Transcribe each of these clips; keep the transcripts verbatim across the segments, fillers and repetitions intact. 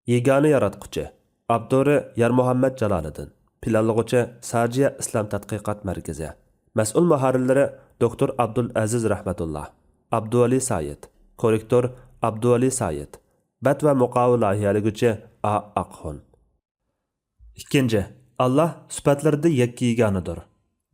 يېگانە ياراتقۇچى. ئاپتورى يارمۇھەممەت جالالىدىن. پىلانلىغۇچى ساجىيە ئىسلام تەتقىقات مەركىزى. مەسئۇل مۇھەررىرلىرى دوكتور ئابدۇل ئەزىز رەھمەتۇللا، ئابدۇۋەلى سايىت. كوررېكتور ئابدۇۋەلى سايىت. بەت ۋە مۇقاۋا لايىھەلىگۈچى ئا ئاقخۇن. ئىككىنچى، ئاللاھ سۈپەتلىرىدە يەككە يېگانىدۇر.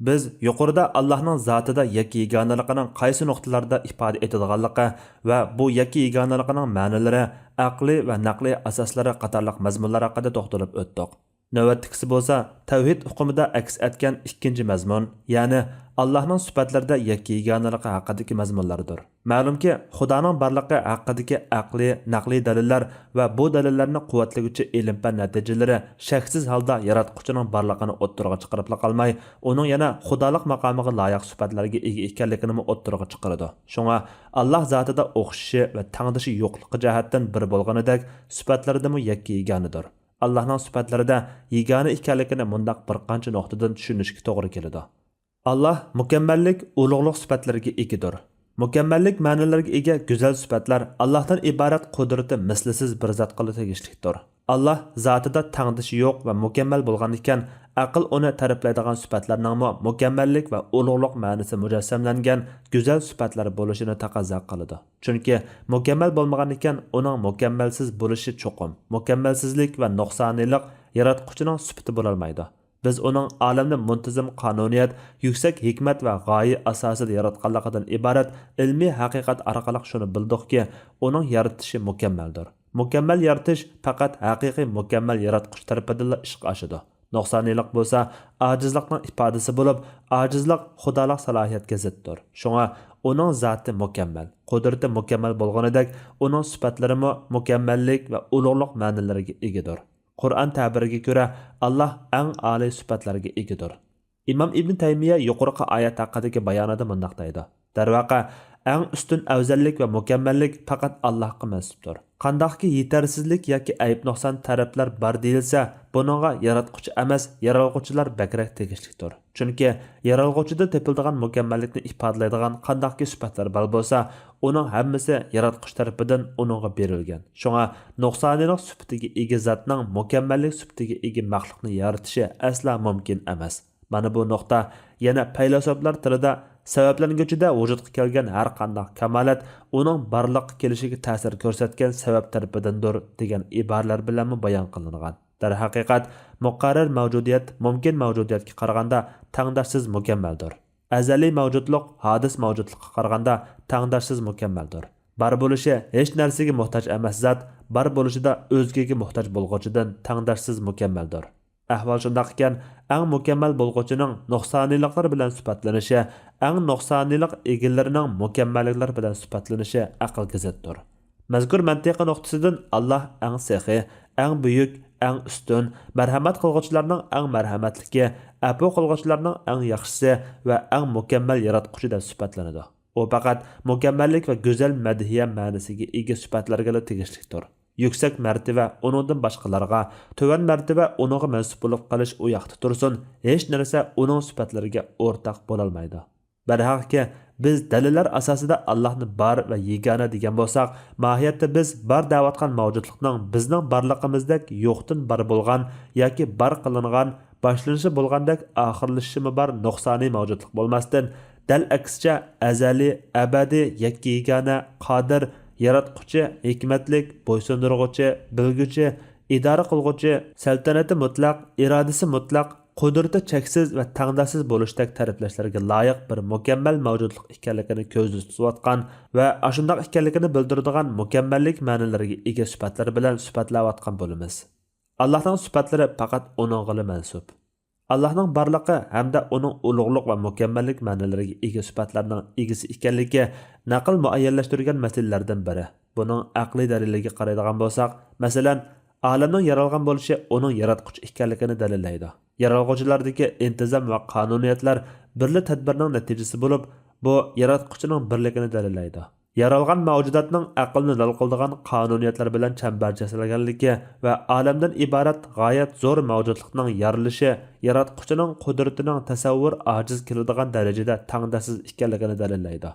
بىز يۇقىرىدا ئاللاھنىڭ زاتىدا يەككە يېگانىلىقىنىڭ قايسى نۇقتىلاردا ئىپادە ئېتىلغانلىقى ۋە بۇ يەككە يېگانىلىقىنىڭ مەنىلىرى، ئەقلىي ۋە نەقلىي ئاساسلىرى قاتارلىق مەزمۇنلار ھەققىدە توختىلىپ ئۆتتۇق. نۆۋەتتىكىسى بولسا تەۋھىد ئۇقۇمىدا ئەكس ئەتكەن ئىككىنچى مەزمۇن، يەنى ئاللاھنىڭ سۈپەتلىرىدە يەككە يېگانىلىقى ھەققىدىكى مەزمۇنلاردۇر. مەلۇمكى، خۇدانىڭ بارلىقى ھەققىدىكى ئەقلىي، نەقلىي دەلىللەر ۋە بۇ دەلىللەرنى قۇۋۋەتلىگۈچى ئىلىم-پەن نەتىجىلىرى شەكسىز ھالدا ياراتقۇچىنىڭ بارلىقىنى ئوتتۇرىغا چىقىرىپلا قالماي، ئۇنىڭ يەنە خۇدالىق ماقامىغا لايىق سۈپەتلەرگە ئىگە ئىكەنلىكىنىمۇ ئوتتۇرىغا چىقىرىدۇ. شۇڭا، ئاللاھ زاتىدا ئوخشىشى ۋە تەڭدىشى يوقلۇقى جەھەتتىن بىر بولغىنىدەك، سۈپەتلىرىدىمۇ يەككە يېگانىدۇر. ئاللاھنىڭ سۈپەتلىرىدە يېگانە ئىكەنلىكىنى مۇنداق بىر قانچە نۇقتىدىن چۈشىنىشكە توغرا كېلىدۇ. ئاللاھ مۇكەممەللىك، ئۇلۇغلۇق سۈپەتلىرىگە ئىگىدۇر. مۇكەممەللىك مەنىلىرىگە ئىگە گۈزەل سۈپەتلەر ئاللاھتىن ئىبارەت قۇدرىتى مىسلىسىز بىر زاتقىلا تېگىشلىكتۇر. ئاللاھ زاتىدا تەڭدىشى يوق ۋە مۇكەممەل بولغان ئىكەن، ئەقىل ئۇنى تەرىپلەيدىغان سۈپەتلەرنىڭمۇ مۇكەممەللىك ۋە ئۇلۇغلۇق مەنىسى مۇجەسسەملەنگەن گۈزەل سۈپەتلەر بولۇشىنى تەقەززا قىلىدۇ. چۈنكى مۇكەممەل بولمىغان ئىكەن، ئۇنىڭ مۇكەممەلسىز بولۇشى چوقۇم. مۇكەممەلسىزلىك ۋە نۇقسانىيلىق ياراتقۇچىنىڭ سۈپىتى بولالمايدۇ. بىز ئۇنىڭ ئالەمنى مۇنتىزىم قانۇنىيەت، يۈكسەك ھېكمەت ۋە غايە ئاساسىدا ياراتقانلىقىدىن ئىبارەت ئىلمىي ھەقىقەت ئارقىلىق شۇنى بىلدۇقكى، ئۇنىڭ يارىتىشى مۇكەممەلدۇر. مۇكەممەل يارىتىش پەقەت ھەقىقىي مۇكەممەل ياراتقۇچى تەرىپىدىنلا ئىشقا ئاشىدۇ. نۇقسانىيلىق بولسا ئاجىزلىقنىڭ ئىپادىسى بولۇپ، ئاجىزلىق خۇدالىق سالاھىيەتكە زىتتۇر. شۇڭا ئۇنىڭ زاتى مۇكەممەل، قۇدرىتى مۇكەممەل بولغىنىدەك، ئۇنىڭ سۈپەتلىرىمۇ مۇكەممەللىك ۋە ئۇلۇغلۇق مەنىلىرىگە ئىگىدۇر. قۇرئان تەبىرىگە كۆرە، ئاللاھ ئەڭ ئالىي سۈپەتلەرگە ئىگىدۇر. ئىمام ئىبن تەيمىيە يۇقىرىقى ئايەت ھەققىدىكى بايانىدا مۇنداق دەيدۇ: دەرۋەقە، ئەڭ ئۈستۈن ئەۋزەللىك ۋە مۇكەممەللىك پەقەت ئاللاھقا مەنسۇپتۇر. قانداقكى يېتەرسىزلىك ياكى ئەيىب-نۇقسان تەرەپلەر بار دېيىلسە، بۇنىڭغا ياراتقۇچى ئەمەس، يارالغۇچىلار بەكرەك تېگىشلىكتۇر. چۈنكى يارالغۇچىدا تېپىلىدىغان مۇكەممەللىكنى ئىپادىلەيدىغان قانداقكى سۈپەتلەر بار بولسا، ئۇنىڭ ھەممىسى ياراتقۇچى تەرىپىدىن ئۇنىڭغا بېرىلگەن. شۇڭا نۇقسانىيلىق سۈپىتىگە ئىگە زاتنىڭ مۇكەممەللىك سۈپىتىگە ئىگە مەخلۇقنى يارىتىشى ئەسلا مۇمكىن ئەمەس. مانا بۇ نۇقتا يەنە پەيلاسوپلار تىلىدا سەۋەبلەنگۈچىدە ۋۇجۇدقا كەلگەن ھەر قانداق كامالەت ئۇنىڭ بارلىققا كېلىشىگە تەسىر كۆرسەتكەن سەۋەب تەرىپىدىندۇر دېگەن ئىبارىلەر بىلەنمۇ بايان قىلىنغان. دەرھەقىقەت، مۇقەررەر مەۋجۇدىيەت مۇمكىن مەۋجۇدىيەتكە قارىغاندا تەڭداشسىز مۇكەممەلدۇر. ئەزەلىي مەۋجۇتلۇق ھادىس مەۋجۇتلۇققا قارىغاندا تەڭداشسىز مۇكەممەلدۇر. بار بولۇشى ھېچ نەرسىگە موھتاج ئەمەس زات، بار بولۇشىدا ئۆزگىگە موھتاج بولغۇچىدىن تەڭداشسىز مۇكەممەلدۇر. ئەھۋال شۇنداق ئىكەن، ئەڭ مۇكەممەل بولغۇچىنىڭ نۇقسانىيلىقلار بىلەن سۈپەتلىنىشى ئەڭ نۇقسانىيلىق ئىگىلىرىنىڭ مۇكەممەللىكلىرى بىلەن سۈپەتلىنىشى ئەقىلگە زىتتۇر. مەزكۇر مەنتىقى نۇقتىسىدىن ئاللاھ ئەڭ سېخىي، ئەڭ بۈيۈك، ئەڭ ئۈستۈن، مەرھەمەت قىلغۇچىلارنىڭ ئەڭ مەرھەمەتلىكى، ئەپۇ قىلغۇچىلارنىڭ ئەڭ ياخشىسى ۋە ئەڭ مۇكەممەل ياراتقۇچى دەپ سۈپەتلىنىدۇ. ئۇ پەقەت مۇكەممەللىك ۋە گۈزەل مەدھىيە مەنىسىگە ئىگە سۈپەتلەرگىلا تېگىشلىكتۇر. يۈكسەك مەرتىۋە ئۇنىڭدىن باشقىلارغا، تۆۋەن مەرتىۋە ئۇنىڭغا مەنسۇپ بولۇپ قېلىش ئۇ ياقتا تۇرسۇن، ھېچ نەرسە ئۇنىڭ سۈپەتلىرىگە ئورتاق بولالمايدۇ. دەرھەقكى، بىز دەلىللەر ئاساسىدا ئاللاھنى بار ۋە يېگانە دېگەن بولساق، ماھىيەتتە بىز بار دەۋاتقان مەۋجۇتلۇقنىڭ بىزنىڭ بارلىقىمىزدەك يوقتىن بار بولغان ياكى بار قىلىنغان، باشلىنىشى بولغاندەك ئاخىرلىشىشىمۇ بار نۇقسانىي مەۋجۇتلۇق بولماستىن، دەل ئەكسىچە، ئەزەلىي، ئەبەدىي، يەككە يېگانە، قادىر، ياراتقۇچى، ھېكمەتلىك، بويسۇندۇرغۇچى، بىلگۈچى، ئىدارە قىلغۇچى، سەلتەنىتى مۇتلەق، ئىرادىسى مۇتلەق، قۇدرىتى چەكسىز ۋە تەڭداشسىز بولۇشتەك تەرىپلەشلەرگە لايىق بىر مۇكەممەل مەۋجۇتلۇق ئىكەنلىكىنى كۆزدە تۇتۇۋاتقان ۋە ئاشۇنداق ئىكەنلىكىنى بىلدۈرىدىغان مۇكەممەللىك مەنىلىرىگە ئىگە سۈپەتلەر بىلەن سۈپەتلەۋاتقان بولىمىز. ئاللاھنىڭ سۈپەتلىرى پەقەت ئۇنىڭغىلا مەنسۇپ. ئاللاھنىڭ بارلىقى ھەمدە ئۇنىڭ ئۇلۇغلۇق ۋە مۇكەممەللىك مەنىلىرىگە ئىگە سۈپەتلەرنىڭ ئىگىسى ئىكەنلىكى نەقىل مۇئەييەنلەشتۈرگەن مەسىلىلەردىن بىرى. بۇنىڭ ئەقلىي دەلىلىگە قارايدىغان بولساق، مەسىلەن، ئالەمنىڭ يارالغان بولۇشى ئۇنىڭ ياراتقۇچى ئىكەنلىكىنى دەلىللەيدۇ. يارالغۇچىلاردىكى ئىنتىزام ۋە قانۇنىيەتلەر بىرلا تەدبىرنىڭ نەتىجىسى بولۇپ، بۇ ياراتقۇچىنىڭ بىرلىكىنى دەلىللەيدۇ. يارالغان مەۋجۇداتنىڭ ئەقىلنى لال قىلىدىغان قانۇنىيەتلەر بىلەن چەمبەرچەسلەنگەنلىكى ۋە ئالەمدىن ئىبارەت غايەت زور مەۋجۇتلۇقنىڭ يارىلىشى ياراتقۇچىنىڭ قۇدرىتىنىڭ تەسەۋۋۇر ئاجىز كېلىدىغان دەرىجىدە تەڭداشسىز ئىكەنلىكىنى دەلىللەيدۇ.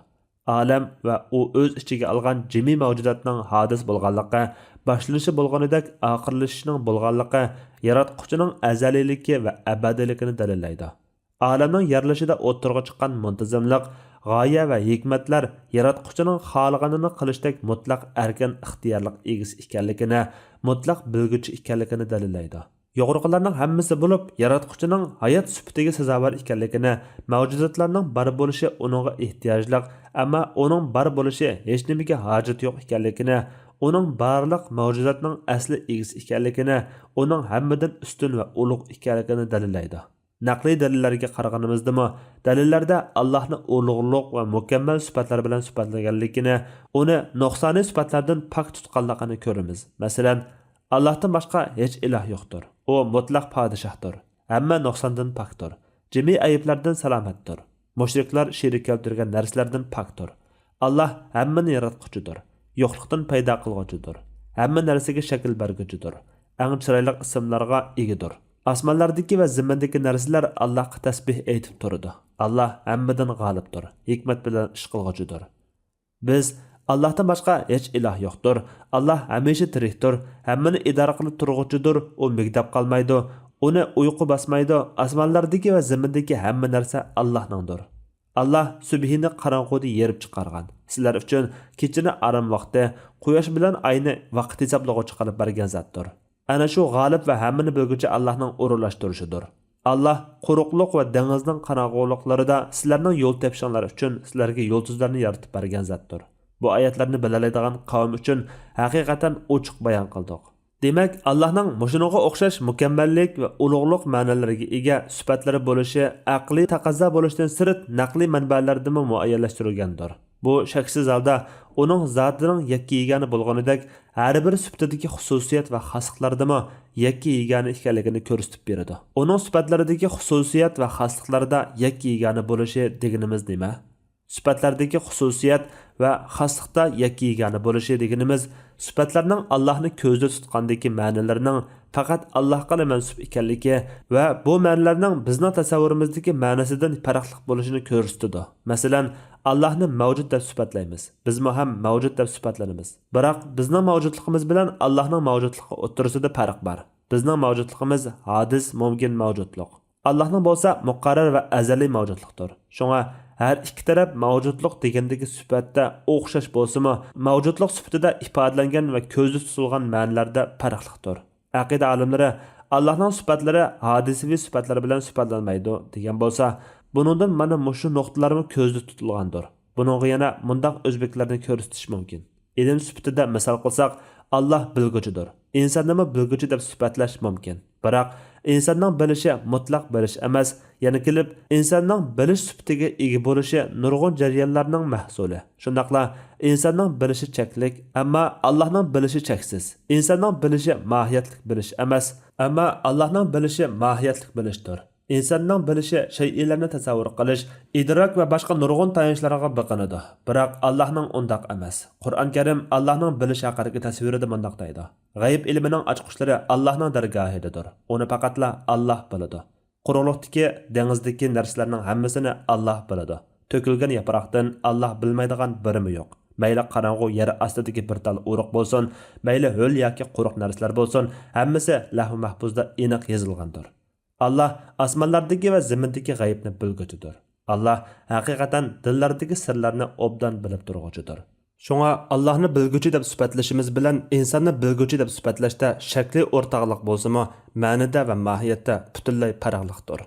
ئالەم ۋە ئۇ ئۆز ئىچىگە ئالغان جىمى مەۋجۇداتنىڭ ھادىس بولغانلىقى، باشلىنىشى بولغىنىدەك ئاخىرلىشىشىنىڭ بولغانلىقى، ياراتقۇچىنىڭ ئەزەلىيلىكى ۋە ئەبەدىيلىكىنى دەلىللەيدۇ. ئالەمنىڭ يارىلىشىدا ئوتتۇرىغا چىققان مۇنتىزىملىق، غايە ۋە ھېكمەتلەر ياراتقۇچىنىڭ خالىغىنىنى قىلىشتەك مۇتلەق ئەركىن ئىختىيارلىق ئىگىسى ئىكەنلىكىنى، مۇتلەق بىلگۈچى ئىكەنلىكىنى دەلىللەيدۇ. يۇقىرىقىلارنىڭ ھەممىسى بولۇپ، ياراتقۇچىنىڭ ھايات سۈپىتىگە سازاۋەر ئىكەنلىكىنى، مەۋجۇداتلارنىڭ بار بولۇشى ئۇنىڭغا ئېھتىياجلىق، ئەمما ئۇنىڭ بار بولۇشى ھېچنېمىگە ھاجىتى يوق ئىكەنلىكىنى، ئۇنىڭ بارلىق مەۋجۇداتنىڭ ئەسلى ئىگىسى ئىكەنلىكىنى، ئۇنىڭ ھەممىدىن ئۈستۈن ۋە ئۇلۇغ ئىكەنلىكىنى دەلىللەيدۇ. نەقلىي دەلىللەرگە قارىغىنىمىزدىمۇ، دەلىللەردە ئاللاھنى ئۇلۇغلۇق ۋە مۇكەممەل سۈپەتلەر بىلەن سۈپەتلىگەنلىكىنى، ئۇنى نۇقسانىي سۈپەتلەردىن پاك تۇتقانلىقىنى كۆرىمىز. مەسىلەن، ئاللاھتىن باشقا ھېچ ئىلاھ يوقتۇر. ئۇ مۇتلەق پادىشاھتۇر. ھەممە نۇقساندىن پاكتۇر. جىمى ئەيىبلەردىن سالامەتتۇر. مۇشرىكلار شېرىك كەلتۈرگەن نەرسىلەردىن پاكتۇر. ئاللاھ ھەممىنى ياراتقۇچىدۇر. يوقلۇقتىن پەيدا قىلغۇچىدۇر. ھەممە نەرسىگە شەكىل بەرگۈچىدۇر. ئەڭ چىرايلىق ئىسىملارغا ئىگىدۇر. ئاسمانلاردىكى ۋە زېمىندىكى نەرسىلەر ئاللاھقا تەسبىھ ئېيتىپ تۇرىدۇ. ئاللاھ ھەممىدىن غالىبتۇر، ھېكمەت بىلەن ئىش قىلغۇچىدۇر. بىز، ئاللاھتىن باشقا ھېچ ئىلاھ يوقتۇر. ئاللاھ ھەمىشە تىرىكتۇر، ھەممىنى ئىدارە قىلىپ تۇرغۇچىدۇر، ئۇ مۈگدەپ قالمايدۇ، ئۇنى ئۇيقۇ باسمايدۇ، ئاسمانلاردىكى ۋە زېمىندىكى ھەممە نەرسە ئاللاھنىڭدۇر. ئاللاھ سۈبھىنى قاراڭغۇدا يېرىپ چىقارغان، سىلەر ئۈچۈن كېچىنى ئارام ۋاقتى، قۇياش بىلەن ئاينى ۋاقىت ھېسابلىغۇچى قىلىپ بەرگەن زاتتۇر. ئەنە شۇ غالىب ۋە ھەممىنى بىلگۈچى ئاللاھنىڭ ئورۇنلاشتۇرۇشىدۇر. ئاللاھ قۇرۇقلۇق ۋە دېڭىزنىڭ قاراڭغۇلۇقلىرىدا سىلەرنىڭ يول تېپىشىڭلار ئۈچۈن سىلەرگە يۇلتۇزلارنى يارىتىپ بەرگەن زاتتۇر. بۇ ئايەتلەرنى بىلەلەيدىغان قەۋم ئۈچۈن ھەقىقەتەن ئوچۇق بايان قىلدۇق. دېمەك، ئاللاھنىڭ مۇشۇنىڭغا ئوخشاش مۇكەممەللىك ۋە ئۇلۇغلۇق مەنىلىرىگە ئىگە سۈپەتلىرى بولۇشى ئەقلىي تەقەززا بولۇشتىن سىرت نەقلىي مەنبەلەردىمۇ مۇئەييەنلەشتۈرۈلگەندۇر. بۇ شەكسىز ھالدا ئۇنىڭ زاتىنىڭ يەككە يېگانە بولغىنىدەك، ھەر بىر سۈپىتىدىكى خۇسۇسىيەت ۋە خاسلىقلىرىدىمۇ يەككە يېگانە ئىكەنلىكىنى كۆرسىتىپ بېرىدۇ. ئۇنىڭ سۈپەتلىرىدىكى خۇسۇسىيەت ۋە خاسلىقلاردا يەككە يېگانە بولۇشى دېگىنىمىز نېمە؟ سۈپەتلەردىكى خۇسۇسىيەت ۋە خاسلىقتا يەككە يېگانە بولۇشى دېگىنىمىز، سۈپەتلەرنىڭ ئاللاھنى كۆزدە تۇتقاندىكى مەنىلىرىنىڭ پەقەت ئاللاھقىلا مەنسۇپ ئىكەنلىكى ۋە بۇ مەنىلەرنىڭ بىزنىڭ تەسەۋۋۇرىمىزدىكى مەنىسىدىن پەرقلىق بولۇشىنى كۆرسىتىدۇ. مەسىلەن، ئاللاھنى مەۋجۇت دەپ سۈپەتلەيمىز. بىزمۇ ھەم مەۋجۇت دەپ سۈپەتلىنىمىز. بىراق، بىزنىڭ مەۋجۇتلۇقىمىز بىلەن ئاللاھنىڭ مەۋجۇتلۇقى ئوتتۇرىسىدا پەرق بار. بىزنىڭ مەۋجۇتلۇقىمىز ھادىس، مۇمكىن مەۋجۇتلۇق. ئاللاھنىڭ بولسا مۇقەررەر ۋە ئەزەلىي مەۋجۇتلۇقتۇر. شۇڭا ھەر ئىككى تەرەپ مەۋجۇتلۇق دېگەندىكى سۈپەتتە ئوخشاش بولسىمۇ، مەۋجۇتلۇق سۈپىتىدە ئىپادىلەنگەن ۋە كۆزدە تۇتۇلغان مەنىلەردە پەرقلىقتۇر. ئەقىدە ئالىملىرى ئاللاھنىڭ سۈپەتلىرى ھادىسىۋى سۈپەتلەر بىلەن سۈپەتلەنمەيدۇ دېگەن بولسا، بۇنىڭدىن مانا مۇشۇ نۇقتىلارمۇ كۆزدە تۇتۇلغاندۇر. بۇنىڭغا يەنە مۇنداق ئۆزبېكلەرنى كۆرسىتىش مۇمكىن. ئىلىم سۈپىتىدە مىسال قىلساق، ئاللاھ بىلگۈچىدۇر. ئىنساننىمۇ بىلگۈچى دەپ سۈپەتلەش مۇمكىن. بىراق، ئىنساننىڭ بىلىشى مۇتلەق بىلىش ئەمەس، يەنە كېلىپ، ئىنساننىڭ بىلىش سۈپىتىگە ئىگە بولۇشى نۇرغۇن جەريانلارنىڭ مەھسۇلى. شۇنداقلا، ئىنساننىڭ بىلىشى چەكلىك، ئەمما ئاللاھنىڭ بىلىشى چەكسىز. ئىنساننىڭ بىلىشى ماھىيەتلىك بىلىش ئەمەس، ئەمما ئاللاھنىڭ بىلىشى ماھىيەتلىك بىلىشتۇر. ئىنساننىڭ بىلىشى شەيئىلەرنى تەسەۋۋۇر قىلىش، ئىدراك ۋە باشقا نۇرغۇن تايانچلارغا بېقىنىدۇ. بىراق، ئاللاھنىڭ ئۇنداق ئەمەس. قۇرئان كەرىم ئاللاھنىڭ بىلىش ھەققىدىكى تەسۋىرىدە مۇنداق دەيدۇ: «غەيىب ئىلمىنىڭ ئاچقۇچلىرى ئاللاھنىڭ دەرگاھىدىدۇر. ئۇنى پەقەتلا ئاللاھ بىلىدۇ.» قۇرۇقلۇقتىكى، دېڭىزدىكى نەرسىلەرنىڭ ھەممىسىنى ئاللاھ بىلىدۇ. تۆكۈلگەن ياپراقتىن ئاللاھ بىلمەيدىغان بىرىمۇ يوق. مەيلى قاراڭغۇ يەر ئاستىدىكى بىر تال ئۇرۇق بولسۇن، مەيلى ھۆل ياكى قۇرۇق نەرسىلەر بولسۇن، ھەممىسى لەھۋ مەھپۇزدا ئېنىق يېزىلغاندۇر. ئاللاھ ئاسمانلاردىكى ۋە زېمىندىكى غەيىبنى بىلگۈچىدۇر. ئاللاھ ھەقىقەتەن دىللاردىكى سىرلارنى ئوبدان بىلىپ تۇرغۇچىدۇر. شۇڭا ئاللاھنى بىلگۈچى دەپ سۈپەتلىشىمىز بىلەن ئىنساننى بىلگۈچى دەپ سۈپەتلەشتە شەكلىي ئورتاقلىق بولسىمۇ، مەنىدە ۋە ماھىيەتتە پۈتۈنلەي پەرقلىقتۇر.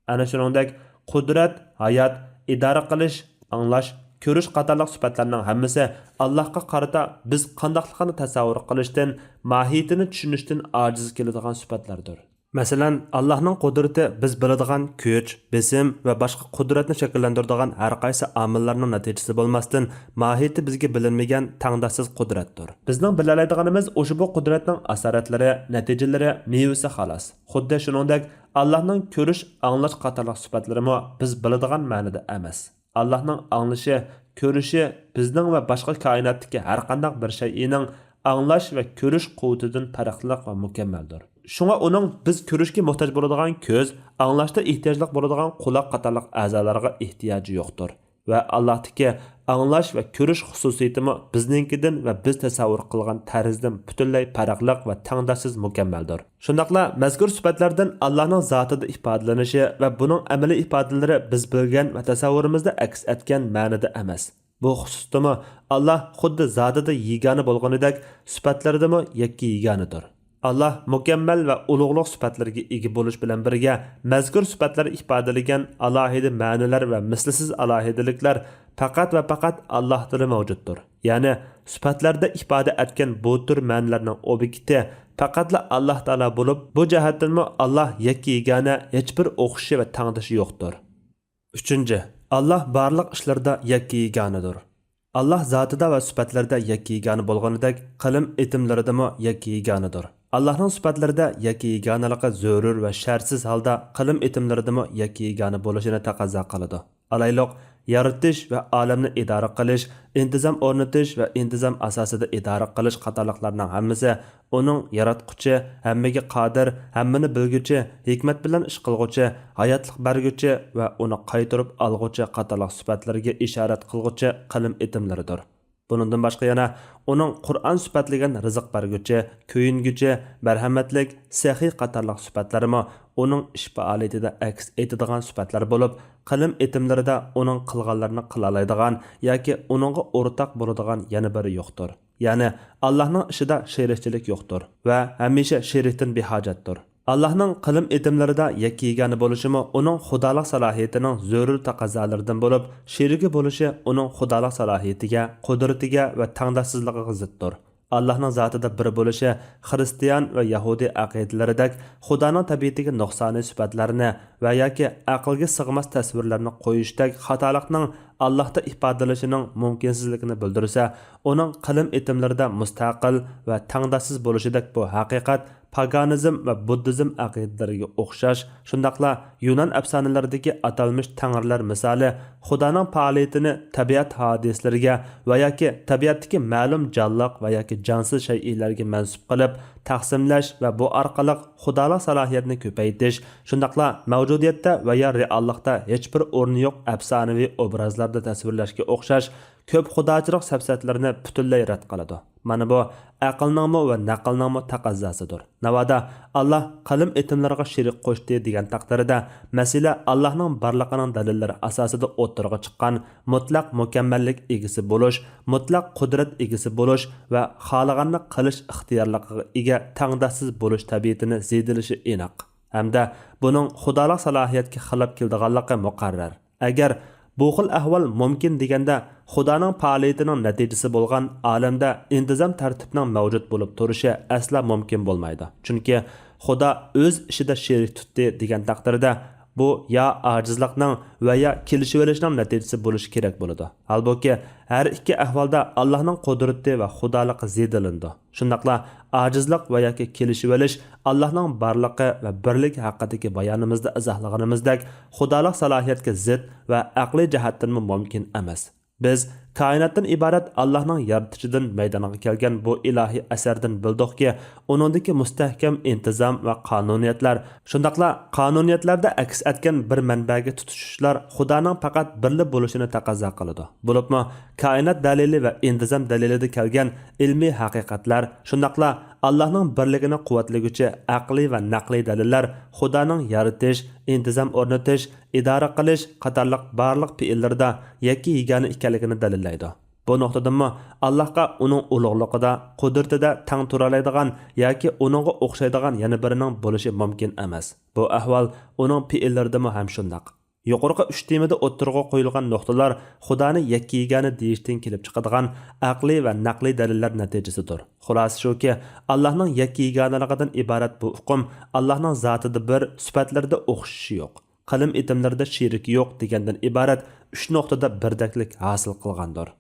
ئەنە شۇنىڭدەك، قۇدرەت، ھايات، ئىدارە قىلىش، ئاڭلاش، كۆرۈش قاتارلىق سۈپەتلەرنىڭ ھەممىسى ئاللاھقا قارىتا بىز قانداقلىقىنى تەسەۋۋۇر قىلىشتىن، ماھىيىتىنى چۈشىنىشتىن ئاجىز كېلىدىغان سۈپەتلەردۇر. مەسىلەن، ئاللاھنىڭ قۇدرىتى بىز بىلىدىغان كۈچ، بېسىم ۋە باشقا قۇدرەتنى شەكىللەندۈرىدىغان ھەر قايسى ئامىللارنىڭ نەتىجىسى بولماستىن، ماھىيىتى بىزگە بىلىنمىگەن تەڭداشسىز قۇدرەتتۇر. بىزنىڭ بىلەلەيدىغىنىمىز ئۇشبۇ قۇدرەتنىڭ ئاسارەتلىرى، نەتىجىلىرى، مېۋىسى خالاس. خۇددى شۇنىڭدەك، ئاللاھنىڭ كۆرۈش، ئاڭلاش قاتارلىق سۈپەتلىرىمۇ بىز بىلىدىغان مەنىدە ئەمەس. ئاللاھنىڭ ئاڭلىشى، كۆرۈشى بىزنىڭ ۋە باشقا كائىناتتىكى ھەرقانداق بىر شەيئىنىڭ ئاڭلاش ۋە كۆرۈش قۇۋۋىتىدىن پەرقلىق ۋە مۇكەممەلدۇر. شۇڭا ئۇنىڭ بىز كۆرۈشكە موھتاج بولىدىغان كۆز، ئاڭلاشتا ئېھتىياجلىق بولىدىغان قۇلاق قاتارلىق ئەزالارغا ئېھتىياجى يوقتۇر. ۋە ئاللاھتىكى ئاڭلاش ۋە كۆرۈش خۇسۇسىيىتىمۇ بىزنىڭكىدىن ۋە بىز تەسەۋۋۇر قىلغان تەرزدىن پۈتۈنلەي پەرقلىق ۋە تەڭداشسىز مۇكەممەلدۇر. شۇنداقلا مەزكۇر سۈپەتلەردىن ئاللاھنىڭ زاتىدا ئىپادىلىنىشى ۋە بۇنىڭ ئەمەلىي ئىپادىلىرى بىز بىلگەن ۋە تەسەۋۋۇرىمىزدا ئەكس ئەتكەن مەنىدە ئەمەس. بۇ خۇسۇستىمۇ ئاللاھ خۇددى زاتىدا يېگانە بولغىنىدەك، سۈپەتلىرىدىمۇ يەككە يېگانىدۇر. ئاللاھ مۇكەممەل ۋە ئۇلۇغلۇق سۈپەتلىرىگە ئىگە بولۇش بىلەن بىرگە، مەزكۇر سۈپەتلەر ئىپادىلىگەن ئالاھىدە مەنىلەر ۋە مىسلىسىز ئالاھىدىلىكلەر پەقەت ۋە پەقەت ئاللاھتىلا مەۋجۇتتۇر. يەنى سۈپەتلەردە ئىپادە ئەتكەن بۇ تۈر مەنىلەرنىڭ ئوبيېكتى پەقەتلا ئاللاھ تائالا بولۇپ، بۇ جەھەتتىنمۇ ئاللاھ يەككە يېگانە، ھېچبىر ئوخشىشى ۋە تەڭدىشى يوقتۇر. ئۈچىنچى، ئاللاھ بارلىق ئىشلىرىدا يەككە يېگانىدۇر. ئاللاھ زاتىدا ۋە سۈپەتلىرىدە يەككە يېگانە بولغىنىدەك، قىلىم ئېتىملىرىدىمۇ يەككە يېگانىدۇر. ئاللاھنىڭ سۈپەتلىرىدە يەككە يېگانىلىقى زۆرۈر ۋە شەرتسىز ھالدا قىلىم ئېتىملىرىدىمۇ يەككە يېگانە بولۇشىنى تەقەززا قىلىدۇ. ئالايلۇق، يارىتىش ۋە ئالەمنى ئىدارە قىلىش، ئىنتىزام ئورنىتىش ۋە ئىنتىزام ئاساسىدا ئىدارە قىلىش قاتارلىقلارنىڭ ھەممىسى ئۇنىڭ ياراتقۇچى، ھەممىگە قادىر، ھەممىنى بىلگۈچى، ھېكمەت بىلەن ئىش قىلغۇچى، ھاياتلىق بەرگۈچى ۋە ئۇنى قايتۇرۇپ ئالغۇچى قاتارلىق سۈپەتلىرىگە ئىشارەت قىلغۇچى قىلىم ئېتىملىرىدۇر. بۇنىڭدىن باشقا يەنە ئۇنىڭ قۇرئان سۈپەتلىگەن رىزىق بەرگۈچى، كۆيۈنگۈچى، مەرھەمەتلىك، سېخىي قاتارلىق سۈپەتلىرىمۇ ئۇنىڭ ئىش پائالىيىتىدە ئەكس ئېتىدىغان سۈپەتلەر بولۇپ، قىلىم ئېتىملىرىدا ئۇنىڭ قىلغانلىرىنى قىلالايدىغان ياكى ئۇنىڭغا ئورتاق بولىدىغان يەنە بىرى يوقتۇر. يەنى ئاللاھنىڭ ئىشىدا شېرىكچىلىك يوقتۇر ۋە ھەمىشە شېرىكتىن بىھاجەتتۇر. ئاللاھنىڭ قىلىم ئېتىملىرىدا يەككە يېگانە بولۇشىمۇ ئۇنىڭ خۇدالىق سالاھىيىتىنىڭ زۆرۈر تەقەززالىرىدىن بولۇپ، شېرىكى بولۇشى ئۇنىڭ خۇدالىق سالاھىيىتىگە، قۇدرىتىگە ۋە تەڭداشسىزلىقىغا زىتتۇر. ئاللاھنىڭ زاتىدا بىر بولۇشى خىرىستىيان ۋە يەھۇدىي ئەقىدىلىرىدەك خۇدانىڭ تەبىئىتىگە نۇقسانىي سۈپەتلەرنى ۋە ياكى ئەقىلگە سىغماس تەسۋىرلەرنى قويۇشتەك خاتالىقنىڭ ئاللاھتا ئىپادىلىنىشىنىڭ مۇمكىنسىزلىكىنى بىلدۈرسە، ئۇنىڭ قىلىم ئېتىملىرىدا مۇستەقىل ۋە تەڭداشسىز بولۇشىدەك بۇ ھەقىقەت پاگانىزم ۋە بۇددىزم ئەقىدىلىرىگە ئوخشاش، شۇنداقلا يۇنان ئەپسانىلىرىدىكى ئاتالمىش تەڭرىلەر مىسالى خۇدانىڭ پائالىيىتىنى تەبىئەت ھادىسىلىرىگە ۋە ياكى تەبىئەتتىكى مەلۇم جانلىق ۋە ياكى جانسىز شەيئىلەرگە مەنسۇپ قىلىپ تەقسىملەش ۋە بۇ ئارقىلىق خۇدالىق سالاھىيەتنى كۆپەيتىش، شۇنداقلا مەۋجۇدىيەتتە ۋە يا رېئاللىقتا ھېچبىر ئورنى يوق ئەپسانىۋى ئوبرازلاردا تەسۋىرلەشكە ئوخشاش كۆپ خۇداچىلىق سەپسەتىلىرىنى پۈتۈنلەي رەت قىلىدۇ. مانا بۇ ئەقىلنىڭمۇ ۋە نەقىلنىڭمۇ تەقەززاسىدۇر. ناۋادا ئاللاھ قىلىم ئېتىملىرىغا شېرىك قوشتى دېگەن تەقدىردە، مەسىلە ئاللاھنىڭ بارلىقىنىڭ دەلىللىرى ئاساسىدا ئوتتۇرىغا چىققان مۇتلەق مۇكەممەللىك ئىگىسى بولۇش، مۇتلەق قۇدرەت ئىگىسى بولۇش ۋە خالىغاننى قىلىش ئىختىيارلىقىغا ئىگە تەڭداشسىز بولۇش تەبىئىتىنى زېدىلىشى ئېنىق ھەمدە بۇنىڭ خۇدالىق سالاھىيەتكە خىلاپ كېلىدىغانلىقى مۇقەررەر. ئەگەر بۇ خىل ئەھۋال مۇمكىن دېگەندە، خۇدانىڭ پائالىيىتىنىڭ نەتىجىسى بولغان ئالەمدە ئىنتىزام تەرتىپنىڭ مەۋجۇت بولۇپ تۇرۇشى ئەسلا مۇمكىن بولمايدۇ. چۈنكى خۇدا ئۆز ئىشىدا شېرىك تۇتتى دېگەن تەقدىردە، بۇ يا ئاجىزلىقنىڭ ۋە يا كېلىشىۋېلىشنىڭ نەتىجىسى بولۇشى كېرەك بولىدۇ. ھالبۇكى، ھەر ئىككى ئەھۋالدا ئاللاھنىڭ قۇدرىتى ۋە خۇدالىقى زېدىلىنىدۇ. شۇنداقلا ئاجىزلىق ۋە ياكى كېلىشىۋېلىش ئاللاھنىڭ بارلىقى ۋە بىرلىكى ھەققىدىكى بايانىمىزدا ئىزاھلىغىنىمىزدەك، خۇدالىق سالاھىيەتكە زىت ۋە ئەقلىي جەھەتتىنمۇ مۇمكىن ئەمەس. بىز كائىناتتىن ئىبارەت ئاللاھنىڭ يارىتىشىدىن مەيدانغا كەلگەن بۇ ئىلاھىي ئەسەردىن بىلدۇقكى، ئۇنىڭدىكى مۇستەھكەم ئىنتىزام ۋە قانۇنىيەتلەر، شۇنداقلا قانۇنىيەتلەردە ئەكس ئەتكەن بىر مەنبەگە تۇتىشىشلار خۇدانىڭ پەقەت بىرلا بولۇشىنى تەقەززا قىلىدۇ. بولۇپمۇ كائىنات دەلىلى ۋە ئىنتىزام دەلىلىدە كەلگەن ئىلمىي ھەقىقەتلەر، شۇنداقلا ئاللاھنىڭ بىرلىكىنى قۇۋۋەتلىگۈچى ئەقلىي ۋە نەقلىي دەلىللەر خۇدانىڭ يارىتىش، ئىنتىزام ئورنىتىش، ئىدارە قىلىش قاتارلىق بارلىق پېئىللىرىدا يەككە يېگانە ئىكەنلىكىنى دەلىللەيدۇ. بۇ نۇقتىدىنمۇ ئاللاھقا ئۇنىڭ ئۇلۇغلۇقىدا، قۇدرىتىدە تەڭ تۇرالايدىغان ياكى ئۇنىڭغا ئوخشايدىغان يەنە بىرىنىڭ بولۇشى مۇمكىن ئەمەس. بۇ ئەھۋال ئۇنىڭ پېئىللىرىدىمۇ ھەم شۇنداق. يۇقىرىقى ئۈچ تېمىدا ئوتتۇرىغا قويۇلغان نۇقتىلار خۇدانى يەككە يېگانە دېيىشتىن كېلىپ چىقىدىغان ئەقلىي ۋە نەقلىي دەلىللەر نەتىجىسىدۇر. خۇلاسە شۇكى، ئاللاھنىڭ يەككە يېگانىلىقىدىن ئىبارەت بۇ ئۇقۇم ئاللاھنىڭ زاتىدا بىر، سۈپەتلىرىدە ئوخشىشى يوق، قىلىم ئېتىملىرىدە شېرىكى يوق دېگەندىن ئىبارەت ئۈچ نۇقتىدا بىردەكلىك ھاسىل قىلغاندۇر.